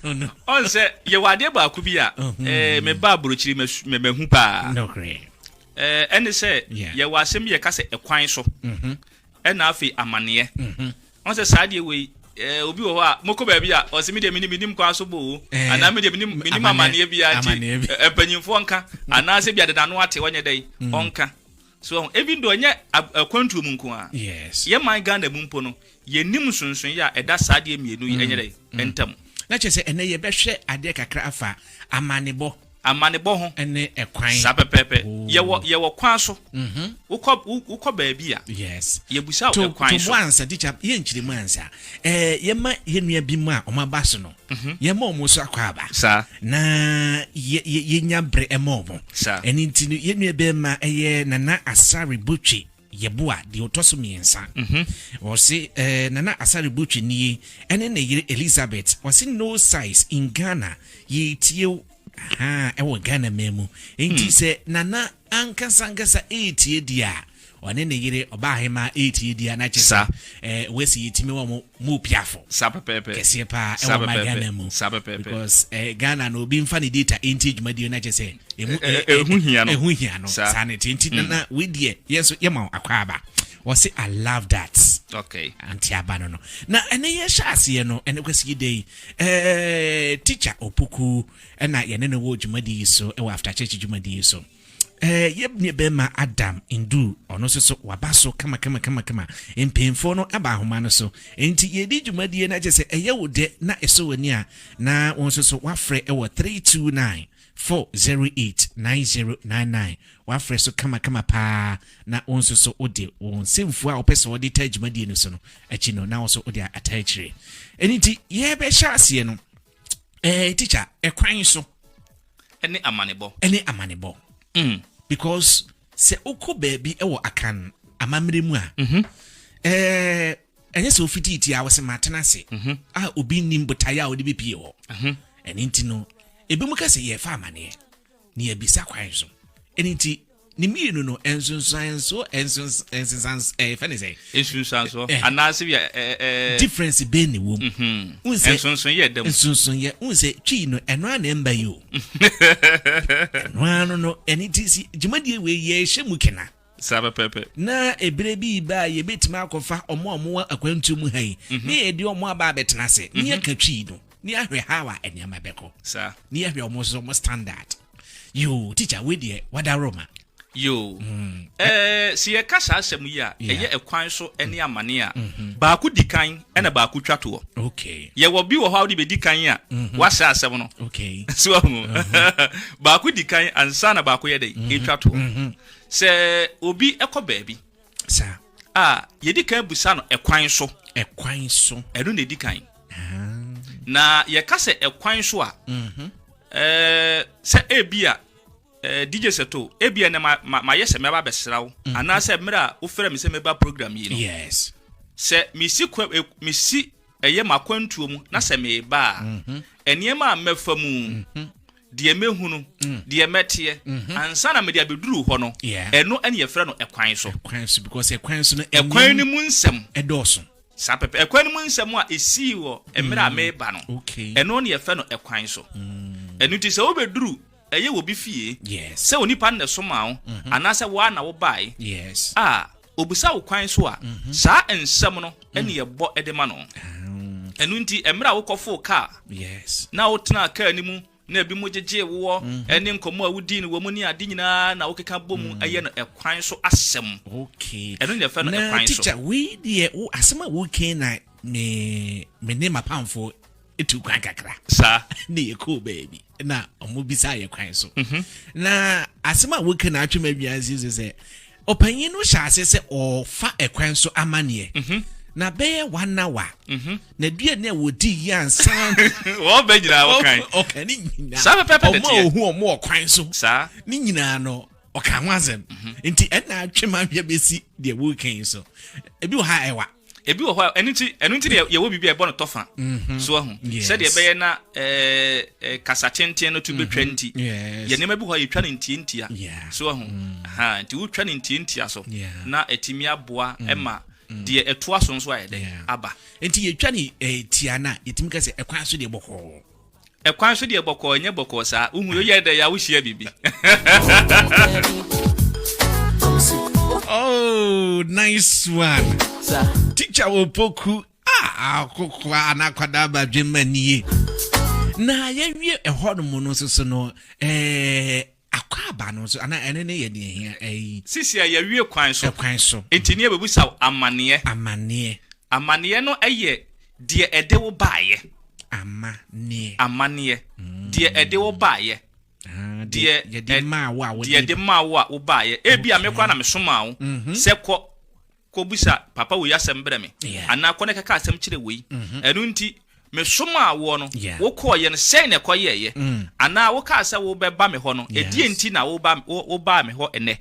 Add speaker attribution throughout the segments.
Speaker 1: Ɔn sɛ yɛwɔ adeɛ baako bi a ɛɛ meba aburokyiri mɛhu paa. Ɛɛ ɛne sɛ yɛwɔ asɛm bi yɛka sɛ ɛkwan so. Ɛna afei amaneɛ. Ɔn sɛ saa adeɛ wei ɛɛ obi wɔ hɔ a mokɔ baabi a ɔsɛ mi deɛ mi nim kwan so bɔ o anaa mi deɛ mi nim amaneɛ bi a nti mpanyinfoɔ nka anaasɛ bi adeda no ate ɔnyɛ dɛ ɔnka. So even though ɛnyɛ akwantuo mu nko a.
Speaker 2: Yes.
Speaker 1: Yɛ man Ghana mu mpo no, yɛnim nsonsonoeɛ a ɛda saa adeɛ mmienu yi ɛnyɛ dɛ ntam.
Speaker 2: Na kyerɛ sɛ ɛnɛ yɛbɛhwɛ adeɛ kakra afa amanebɔ.
Speaker 1: Amanebɔ ho.
Speaker 2: Ɛne ɛkwan.
Speaker 1: Saa pɛpɛɛpɛ. Yɛwɔ yɛwɔ kwan so. Wokɔ wokɔ baabi a.
Speaker 2: Yes.
Speaker 1: Yɛbusa wo ɛkwan so.
Speaker 2: To bo ansa, teacher, yɛnkyerɛ mu ansa. Ɛɛ yɛma yɛn nua bi mu a wɔn aba so no. Yɛma wɔn so akɔ aba.
Speaker 1: Saa.
Speaker 2: Na yɛ yɛ yɛnya brɛ ɛma wɔn.
Speaker 1: Saa.
Speaker 2: Ɛne nti no yɛn nua bɛrima ɛyɛ Nana Asare Botwe Yeboah deɛ ɔtɔ so mmiɛnsa. Ɔse ɛɛ Nana Asare Botwe nie ɛne ne yere Elizabeth. Ɔse no size in Ghana, yɛretie wo. Ahaa, ɛwɔ Ghana man mu. Nti sɛ Nana ankasa ankasa ɛretie deɛ a, ɔne ne yere ɔbaahemaa ɛretie deɛ a, na kyerɛ sɛ ɛɛ wɔasi yɛtumi wɔ mo mo piafo.
Speaker 1: Saa pɛpɛɛpɛ.
Speaker 2: Kɛseɛ paa ɛwɔ ma Ghana mu.
Speaker 1: Saa pɛpɛɛpɛ.
Speaker 2: Because ɛɛ Ghana no obi nfa ne data ɛntie dwumadie na kyerɛ sɛ emu
Speaker 1: ɛho hia no.
Speaker 2: Ɛho hia no. Saa ne ti. Nti Nana wei deɛ yɛn nso yɛma wo akwaaba. Ɔse I love that.
Speaker 1: Okay.
Speaker 2: Ante aba no no. Na ɛnɛ yɛhyɛ aseɛ no ɛnɛ kwasi yi dɛ yi ɛɛ teacher Opoku ɛna yɛne no wɔ dwumadi yi so ɛwɔ after church dwumadi yi so. Ɛɛ yɛ nua bɛrima Adam Ndu ɔno nso so waba so kama kama kama kama. Mpanyinfoɔ no aba ahoma no so. Nti yɛdi dwumadie no akyɛ sɛ ɛyɛ wo dɛ na ɛsɔ w'ani a na wɔn nso so wafrɛ ɛwɔ 329 408 9099. Wafrɛ so kamakama paa na wo nso so wode wo nsɛmfua a wopɛ sɛ wɔde taa dwumadie no so no akyi no na wo nso wode ata akyire. Ɛno nti yɛbɛhyɛ aseɛ no ɛɛ teacher, ɛkwan so
Speaker 1: ɛne amanebɔ.
Speaker 2: Ɛne amanebɔ. Because sɛ wokɔ baabi ɛwɔ Akan amammerɛ mu a, ɛnyɛ sɛ ofitiiti a wɔsɛ matena ase a obi nnim botaeɛ a wɔde bɛpie hɔ. Ɛno nti no ebi mu ka sɛ yɛfa amaneɛ na yɛbisa kwan so. Ɛno nti ne mmienu no nsonsansoɔ nsonsansoɔ ɛɛ fɛn ne sɛ.
Speaker 1: Nsunsuansoɔ anaasɛ bi ɛɛ.
Speaker 2: Difference bɛn ne wɔm?
Speaker 1: Nsonson yɛ dɛm.
Speaker 2: Nsonson yɛ n sɛ Twi no ɛno a na ɛmba yi o. Ɛno ano no ɛne ti si dwumadie wei yɛhyɛ mu kena.
Speaker 1: Saa pɛpɛɛpɛ.
Speaker 2: Na ebere bi ba a yɛbɛtumi akɔfa ɔmo a ɔmo wɔ akwantuo mu ha yi ne yɛde ɔmo aba abɛtena ase ne yɛka Twi no ne yɛahwɛ how a nneɛma bɛkɔ. Ne yɛhwɛ ɔmo nso ɔmo standard. Yoo, teacher, wei deɛ wadaroma.
Speaker 1: Yoo. Sɛ yɛka saa asɛm yi a, ɛyɛ ɛkwan so ne amane a, baako di kan ɛna baako twa toɔ. Yɛwɔ bi wɔ hɔ a wode bɛdi kan a, wasɛ asɛm no. So ahu. Baako di kan ansa na baako yɛ dɛ ɛtwa toɔ. Sɛ obi ɛkɔ baabi a, yɛdi kan busa no ɛkwan so.
Speaker 2: Ɛkwan so.
Speaker 1: Ɛno na ɛdi kan. Na yɛka sɛ ɛkwan so a, sɛ ebi a DJ Seto, ebi a na ma ma mayɛ sɛ mɛba abɛsra wo anaasɛ mmerɛ a wofrɛ me sɛ mɛba program yi no. Sɛ mesi kwa mesi ɛyɛ m'akwantuo mu na sɛ meba a, nneɛma a mɛfa mu, deɛ mɛhunu, deɛ mɛteɛ ansa na mede abɛduru hɔ no, ɛno ɛne yɛfrɛ no ɛkwan so.
Speaker 2: Ɛkwan so because ɛkwan so no
Speaker 1: ɛkwan no mu nsɛm
Speaker 2: ɛdɔɔso.
Speaker 1: Saa pɛpɛ, ɛkwan no mu nsɛm a ɛsii wɔ mmerɛ a meba no, ɛno ne yɛfrɛ no ɛkwan so. Ɛno nti sɛ wobɛduru ɛyɛ wɔ bi fie sɛ onipa no na ɛsomaa wo anaasɛ woa na wobae a obisa wo kwan so a, saa nsɛm no ɛne yɛbɔ ɛde ma no. Ɛno nti mmerɛ a wokɔfoo kaa na wotena kaa no mu na ebi mu gyegye woɔ ɛne nkɔmmɔ a wodii no wɔ mu ne ade nyinaa na wokeka bɔ mu ɛyɛ no ɛkwan so asɛm. Ɛno ne yɛfrɛ no
Speaker 2: na
Speaker 1: ɛkwan so.
Speaker 2: Teacher, wei deɛ wo asɛm a wokan na me ne mapamfoɔ etu kwan kakra ne yɛkɔɔ baabi na ɔmo bisa yɛ kwan so na asɛm a woka na atwem awia nsi so sɛ ɔpanyin no hyɛ ase sɛ ɔfa ɛkwan so amanneɛ na bɛyɛ one hour na aduane a wɔdi yi ansa
Speaker 1: wɔn bɛ nyinaa wɔkan.
Speaker 2: Ɔka ne nyinaa.
Speaker 1: Saa pɛpɛɛpɛ na
Speaker 2: ɔmo a
Speaker 1: ɛteɛ.
Speaker 2: ohu ɔmo ɔkwan so ne nyinaa no ɔka ho asɛm. Nti ɛna atwem ahwɛ bɛsi deɛ woka yi so ebi wɔ ha a ɛwa.
Speaker 1: Ebi wɔ hɔ a ɛno nti na yɛwɔ biribi a ɛbɔ no tɔfa so ahu sɛdeɛ ɛbɛyɛ na ɛɛ ɛɛ kasa tenten no to bɛtwa nti yɛ nneɛma bi wɔ hɔ a yɛtwa no ntiantia so ahu ha nti wotwa no ntiantia so na ɛtumi aboa ɛma deɛ ɛtoa so nso ayɛ dɛ aba.
Speaker 2: Nti yɛtwa ne tia no a yɛtumi ka sɛ ɛkwan so deɛ bɔkɔɔ.
Speaker 1: Ɛkwan so deɛ bɔkɔɔ, ɛnyɛ bɔkɔɔ saa. Wohu woyɛ dɛ yɛ a, wohyia biribi.
Speaker 2: Oh, nice one. Teacher Opoku, ah, akokoa anaa akwadaa badwemma nie. Na yɛwie ɛhɔ nom no nso so no, ɛɛ akwaaba no nso anaa ɛne ne yɛ deɛ hia ɛyi.
Speaker 1: Sisi a yɛwie kwan so.
Speaker 2: Ɛkwan so.
Speaker 1: Nti ne yɛbɛbusa wo amaneɛ.
Speaker 2: Amaneɛ.
Speaker 1: Amaneɛ no yɛ deɛ ɛde wo baeɛ.
Speaker 2: Amaneɛ.
Speaker 1: Amaneɛ. Deɛ ɛde wo baeɛ.
Speaker 2: Ah,
Speaker 1: Deɛ
Speaker 2: yɛde maa wo a wode.
Speaker 1: Deɛ ɛde maa wo a wobaeɛ. Ebia me koraa na mesomaa wo sɛ kɔ kɔbisa papa wei asɛm brɛ me. Anaa kɔ na kɛka asɛm kyerɛ wei. Ɛno nti mesomaa woɔ no, wokɔeɛ no, sɛn na ɛkɔyɛeɛ? Anaa wokaa sɛ wobɛba me hɔ no, ɛdeɛn nti na woba, wobaa me hɔ ɛnnɛ?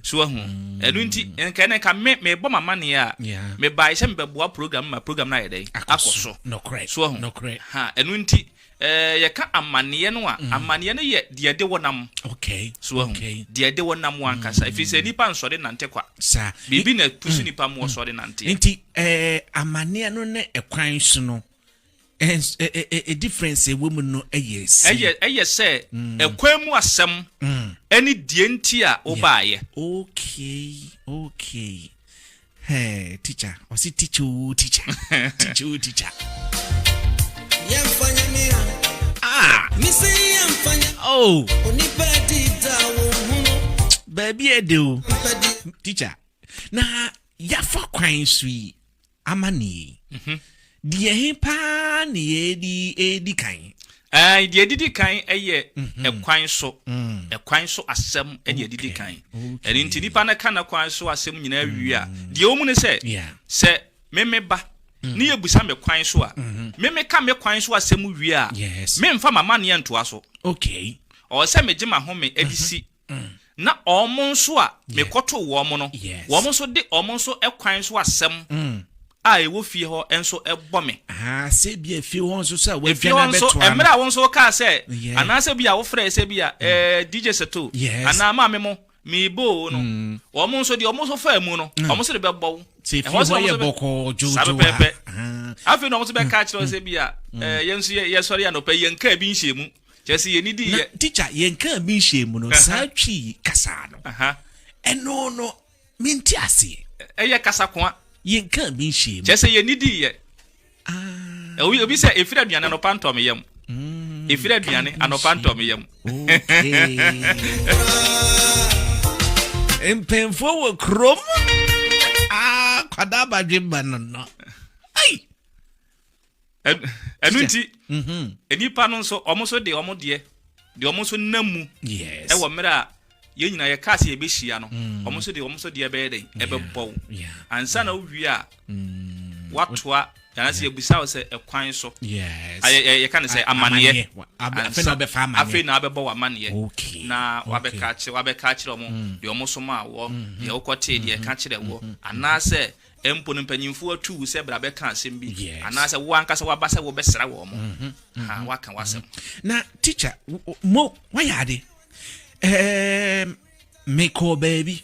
Speaker 1: So wahu? Ɛno nti, nka ɛnɛ nka me, mebɔ m'amanneɛ a, mebaeɛ sɛ mebɛboa program no ma program no ayɛ dɛn? Akɔ so. So wahu? Ha, ɛno nti, ɛɛ, yɛka amanneɛ no a, amanneɛ no yɛ deɛ ɛde wo nam. So wahu? Deɛ ɛde wo nam ankasa. Ɛfiri sɛ nnipa nsɔre nante kwa. Biribi na ɛpusu nnipa ma wɔsɔre nanteɛ.
Speaker 2: Nti, ɛɛ, amanneɛ no ne ɛkwan so no, ɛ difference ɛwɔ mu no yɛ sɛ.
Speaker 1: Ɛyɛ sɛ ɛkwan mu asɛm ɛne deɛ nti a wobaeɛ.
Speaker 2: Okay. Hey, teacher, ɔsi teacher o teacher, teacher o teacher. Ah. Oh. Baabi ɛde o. Teacher, na yafa kwan so yi amanneɛ yi, deɛ he paa ne yɛdi edi kan?
Speaker 1: Deɛ ɛdidi kan yɛ ɛkwan so, ɛkwan so asɛm ɛne ɛdidi kan. Ɛno nti nipa no ka n'kwan so asɛm nyinaa wie a, deɛ ɛwɔ mu ne sɛ, sɛ meme ba ne yɛbusa me kwan so a, meme ka me kwan so asɛm wie a, memfa m'amanneɛ ntoa so. Ɔwɔ sɛ megye m'ahome de si na wɔn nso a mekɔtoo wɔn no, wɔn nso de wɔn nso kwan so asɛm a ɛwɔ fie hɔ nso bɔ me.
Speaker 2: Ah, sɛ bi a fie hɔ nso sɛ wɔadwane
Speaker 1: Efie hɔ nso,
Speaker 2: abɛtoa no.
Speaker 1: mmerɛ a wo nso wokaa sɛ, anaasɛ bi a wofrɛɛ sɛ bi a, DJ Seto, anaa maame mo, merebɔ oo no, wɔn nso deɛ wɔn nso faa mu no, wɔn nso de bɛbɔ wo.
Speaker 2: Sɛ fie
Speaker 1: Ɛhɔ nso
Speaker 2: hɔ
Speaker 1: na wɔn
Speaker 2: yɛ
Speaker 1: nso bɛ-
Speaker 2: bɔkɔɔ
Speaker 1: Saa
Speaker 2: dwoodwoo a.
Speaker 1: pɛpɛɛpɛ.
Speaker 2: Ah.
Speaker 1: Afei na wɔn nso bɛka akyerɛ wo sɛ bi a, yɛn nso yɛsɔre anɔpa yi, yɛnkaa bi nhyɛɛ mu. Kyerɛ sɛ yɛn di
Speaker 2: Na
Speaker 1: yɛ.
Speaker 2: teacher, yɛn kaa bi nhyɛ mu no, saa Twi kasa no, ɛno no, mente aseɛ.
Speaker 1: Ɛyɛ kasa koa.
Speaker 2: Yɛn kaa bi nhyɛ mu.
Speaker 1: Kyerɛ sɛ yɛn di yɛ. Obi obi sɛ efiri aduane anɔpa ntɔ me yam. Efiri aduane anɔpa ntɔ me yam.
Speaker 2: Okay. Mpanyinfoɔ wɔ kurom. Ah, kwadaa badwemba no. Ai.
Speaker 1: Ɛno nti nnipa no nso wɔn nso de wɔn deɛ deɛ wɔn nso nam mu ɛwɔ mmerɛ a yɛn nyinaa yɛkaa sɛ yɛbɛhyia no, wɔn nso de wɔn nso deɛ ɛbɛyɛ dɛn ɛbɛbɔ wo ansa na wowie a watoa anaasɛ yɛbisa wo sɛ ɛkwan so yɛka no sɛ amanneɛ, afei na wabɛbɔ wɔ amanneɛ na wabɛka akyerɛ wabɛka akyerɛ wɔn deɛ wɔn so maa wɔ, deɛ wokɔtee, deɛ ɛka kyerɛ wɔ, anaasɛ mpo no mpanyimfo atu wo sɛ bra bɛka asɛm bi, anaasɛ wo ankasa woaba sɛ wobɛsra wɔn. Ha, woaka w'asɛm.
Speaker 2: Na teacher, mo wayɛ ade. Mekɔɔ baabi.